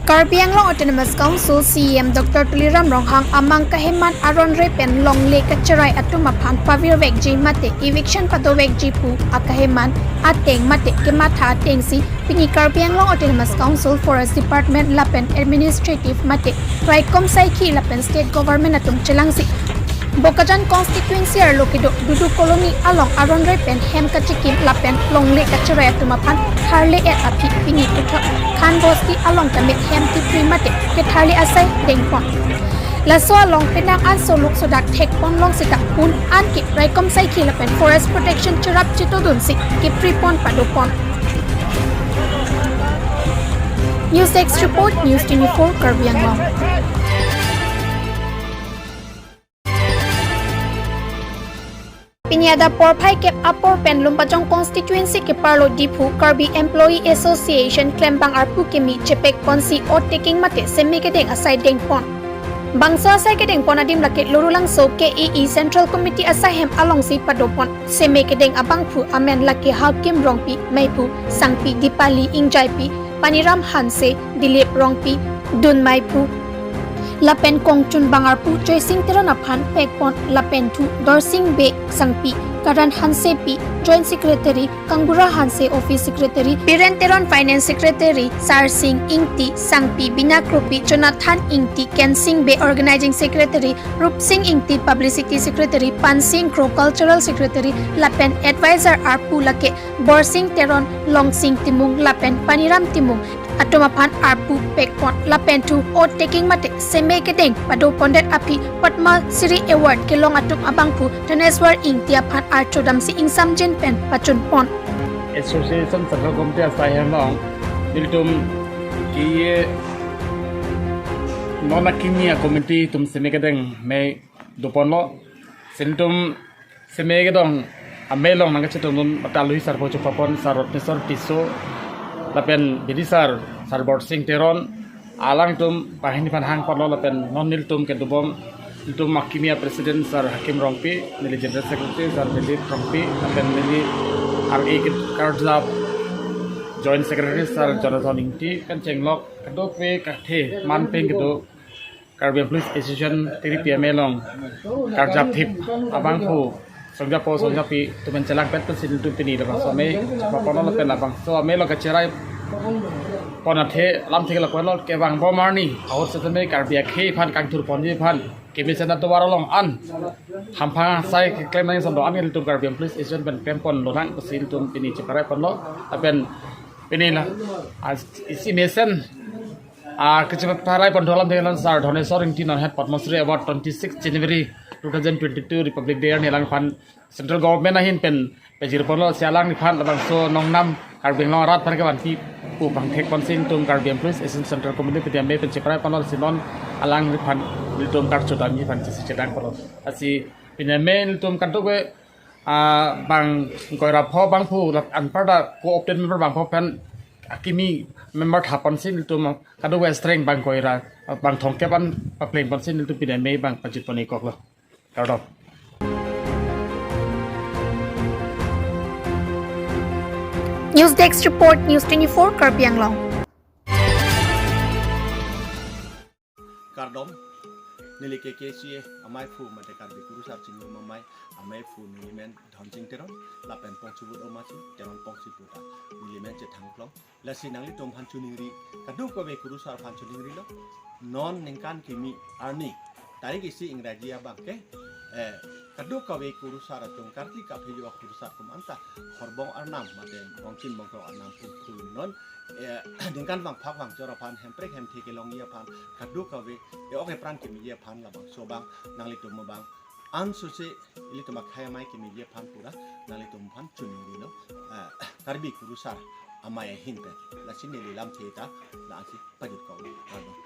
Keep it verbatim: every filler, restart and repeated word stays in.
Karbi Anglong Autonomous Council C E M Doctor Tuliram Ronghang amang kaheman aron re pen longle kacherai atum aphan pavirvekji mate eviction padovekji pu akaheman ateng mate kematha atengsi pini Karbi Anglong Autonomous Council Forest Department lapen Administrative mate raikom saikhi lapen State Government atum chelangsi Bokajan constituency arlo kedo Dudu Colony along aron re pen hem kachikim lapen longle kacherai atum aphan tharle-et aphi pini puthot Khan Bosti along tame hem tipri mate ketharle asai dengpon. Laso along penang anso luk sodak thekpon long sita pun an ke raikom saikhi lapen forest protection cherap chitodunsi kepripon padopon. News Desk Report, News twenty-four Karbi Anglong. Pini adap porphai kep apor pen Lumbajong constituency keparlo Diphu Karbi Employee Association klembang arpu kimi chepekponsi oath taking mate seme kedeng asai dengpon. Bangso asai kedengpon adim lake Lorulangso K A E Central Committee asaihem alongsi padopon. Seme kedeng abangphu amen lake Hakim Rongpi, meiphu Sangpi Dipali Ingjaipi, Paniram Hanse, Dilip Rongpi, dun meiphu lapen kongchunbang arpu Joysing Teron aphan pekpon lapen thu Dorsing Bey Sangpi, Karan Hansepi, Joint Secretary, Kangbura Hanse Office Secretary, Biren Teron Finance Secretary, Sarsing Ingti, Sangpi Bina Kropi, Jonathan Ingti, Kensing Bey Organizing Secretary, Rupsing Ingti Publicity Secretary, Pansing Kro Cultural Secretary lapen Advisor arpu lake Borsing Teron, Longsing Timung lapen Paniram Timung atum aphan arpu pekpon lapen thu oath taking mate seme kedeng padopondet aphi Padma Shri Award kelong atum abangphu Dhaneswar Ingti aphan archodamsi ingsamjin pen pachunpon. Association Central Committee asaihem along nelitum kiye non akimi a committee atum seme kedeng mei doponlo. Senitum seme kedeng amei along nangkachetongdun mate alohi sarpo chopapon Sar Rotneswar Tisso lapen bidi sar, Sar Borsing Teron, alangtum banghini aphan hangponlo lapen non nelitum kedobom, nelitum akimi a President Sar Hakim Rongpi, neli General Secretary Sar Dilip Rongpi lapen neli R A ke karjap Joint Secretary Sar Jonathan Ingti pen chenglok kadokave kathe manpeng kedo Karbi Employees Association tiri P M A along karjap thip abangphu songjapo songjapi atum pen chelangpet pensi nelitum pini labangso amei chepapon lapen labangso amei along kacherai pon athe lamthe lapuan lo kevang bom arni ahut setame Karbi akhei aphan kangthurponji aphan kemesen atovar along an hamphang asai keklem nangji ason do-an nelitum Karbi Employees Association pen klempon lonang pusi nelitum pini cheparai ponlo lapen pini la as isi mesen ah, kachetharai pon dolam dengan Sar Dhaneswar Ingti non het Padma Shri Award twenty-six January two thousand twenty-two Republic Day arni alangphan Central Government ahin pen pajirponlo si alangliphan labangso nongnam Karbi Anglong arat aphan kevanpi pu pangthekponsi nelitum Karbi Employees Association Central Committee P D M A pen cheparai ponlo si non alangliphan nelitum karchodamji aphan chesi chedangponlo. Lasi pini amei nelitum kadokave ah, bang koira pho bangphu lak anparta co-opted member bangpho pen akimi member thaponsi nelitum kadokave strength bang koira bang thomkep an paplengponsi nelitum pini amei bang pajutpon-ikoklo. Kardom. News Desk Report, News twenty-four Karbi Anglong. Kardom, neli K K C A amaiphu mate Karbi Kurusar Chinglum Amei, amaiphu nelimen Dhonsing Teron, lapen pongchubut omasi Teron pongsi puta nelimen Chethangklong. Lasi nanglitum aphan choningri, kadokave kurusar aphan choningrilo. Non ningkan kimi arni tarik isi Ingraji abang ke, eh, kadokave kurusar atum karkli kaphejo akurusar atum anta horbong arnam mate bongchin bongkrok arnam pu thu non, eh, ningkan vangphak vangchor aphan hemprek hemthe kelongji aphan kadokave e-ok epran kimiji aphan labangso abang nanglitum abang ansose ilitum akhei amei kimiji aphan pura nanglitum aphan choningrilo, eh, Karbi Kurusar Amei ahin pen. Lasi neli lamthe ta la-ansi pajutkoklo. Kardom.